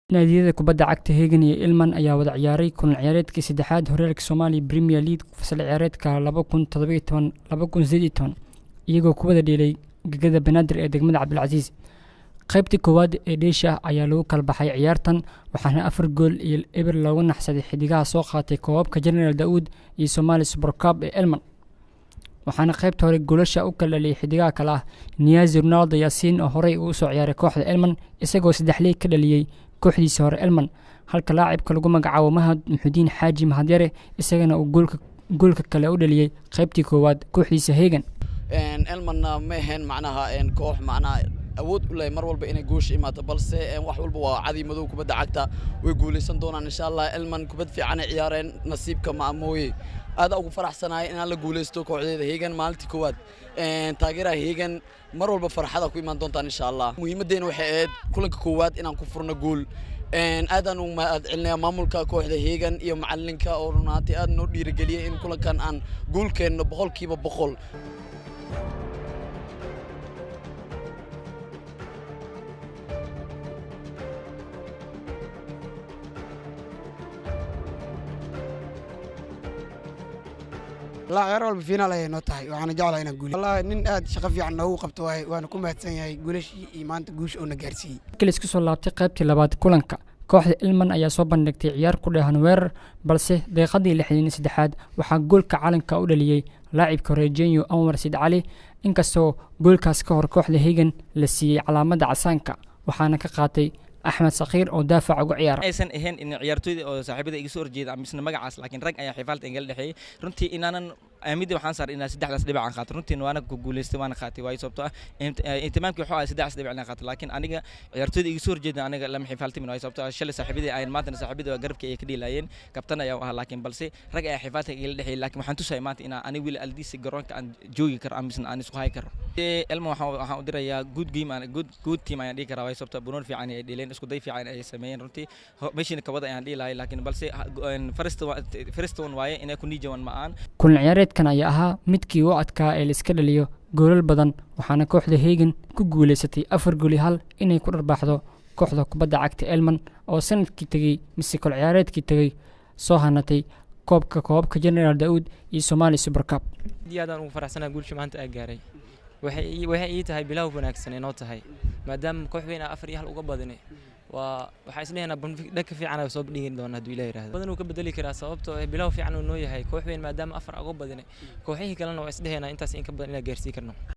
Naadiyada kubadda cagta Hegan iyo Elman ayaa wada ciyaaray kulan ciyaareedkii saddexaad horyaalka Soomaaliya Premier League fasal ciyaareedka 2017-2018, iyagoo ku wada dheelay gegada Banaadir ee degmada Cabdilcasiis. Qaybtii koowaad ee dheesha ayaa lagu kala baxay ciyaartan, waxaana 4-0 looga naxsaday xidigaha soo qaatay koobabka General Daa'uud iyo Somali Super Cup ee Elman. Waxaana qaybta hore goolasha u kala dhaliyay xidigaha kale ah Niyazi Ronaldo Yaasiin oo horey ugu soo ciyaaray kooxda Elman, isagoo saddexley ka dhaliyay kooxdiisa hore Elman, halka laacibka lagu magacaabo Mahad Muxudiin Xaaji Mahadyare isagana uu goolka kale u dhaliyay qaybtii koowaad kooxdiisa Hegan. Elmanna ma ahayn macnaha koox macnaha awood u leh mar walba inay goosha imaato, balse wax walba waa cadi madow. Kubadda cagta way guulaysan doonaan insha Allah. Elman kubad fiican ay ciyaareen, nasiibka ma mooye. Aad ugu faraxsanahay inaan la guulaysto kooxdeeda Hegan maalintii koowaad. Taageeraha Hegan mar walba farxada ku imaan doontaan insha Allah. Muhiimaddeena waxay ahayd kulanka koowaad inaan ku furno guul. Aadaan ugu mahad celinayaa maamulka kooxda Hegan iyo macalinka oo run ahaantii aad noo dhiirigeliyey in kulankan aan guul keenno 100%. Wallaahi ciyaar walba finaal ayay noo tahay, waxaana jeclahay inaan guuley. Wallaahi nin aad shaqo fiican noogu qabto waaye, waana ku mahadsan yahay guulashii iyo maanta guusha uuna gaarsiiyey. Markii la isku soo laabtay qaybtii labaad kulanka, kooxda Elman ayaa soo bandhigtay ciyaar ku dheehan weerar, balse daqiiqadii 63aad waxaa goolka calanka u dhaliyey laacibka Rejenyo Anwar Sid Cali, inkastoo goolkaas ka hor kooxda Hegan la siiyey calaamadda casaanka, waxaana ka qaatay Axmed Sakhiir oo daafaca uga ciyaara. Aysan ahayn in ciyaartooyda oo saaxiibada iga soo horjeeda misna magacaas, laakiin rag ayaa xifaalta igala dhexeeyay. Runtii inaanan aamidii waxaan saaray inaan saddexdaas dhibic aan qaato, runtii waana ku guuleystay, waana qaatay. Waayo sababtoo ah ihtimaamkii wuxuu ahaa saddexdaas dhibic inaan qaato, laakiin aniga ciyaartooyda iga soo horjeeda aniga lama xifaaltimin. Waayo sababtoo ah shalay saaxiibadii ahayn, maantana saaxiibadii waa garabka ay ka dhiilaayeen, kabtan ayaa u ahaa, laakiin balse rag ayaa xifaalta igala dhexeeyay. Laakiin waxaan tusayay maanta inaan aniga weli aldiisi garoonka aan joogi karo ama misna aan isku hayi karo. Elma waxaan u dirayaa good game, good team ayaan dhihi karaa. Waayo sababtoo bunoon fiican ay dhileen, isku day fiican ay sameeyeen. Runtii meeshiina kabada ayaan dhihi lahay, laakiin balse first one waaye inay ku niijawan ma aan. Kulan ciyaareedkan ayaa ahaa midkii u adkaa ee la iska dhaliyo goolal badan, waxaana kooxda Hegan ku guuleysatay 4-1 inay ku dharbaaxdo kooxda kubadda cagta Elman oo sanadkii tegey mise kol ciyaareedkii tegey soo hanatay koobka koobabka General Daa'uud iyo Somali Super Cup. Aad iyo aad aan ugu faraxsanahay guulsha maanta aan gaaray. Waxay ii tahay bilow wanaagsan inoo tahay, maadaama koox weyn aan 4-1 uga badinay. Waa waxaan isleeyahay dhanka fiican ay soo dhigi doona hadduu Ilaah yiraahdo. Badan uu ka bedeli karaa, sababtoo ah bilow fiican uu noo yahay koox weyn maadaama 4 uga badinay. Kooxihii kalena waa isdhehaynaa intaas in ka badan inaan gaarsiin karno.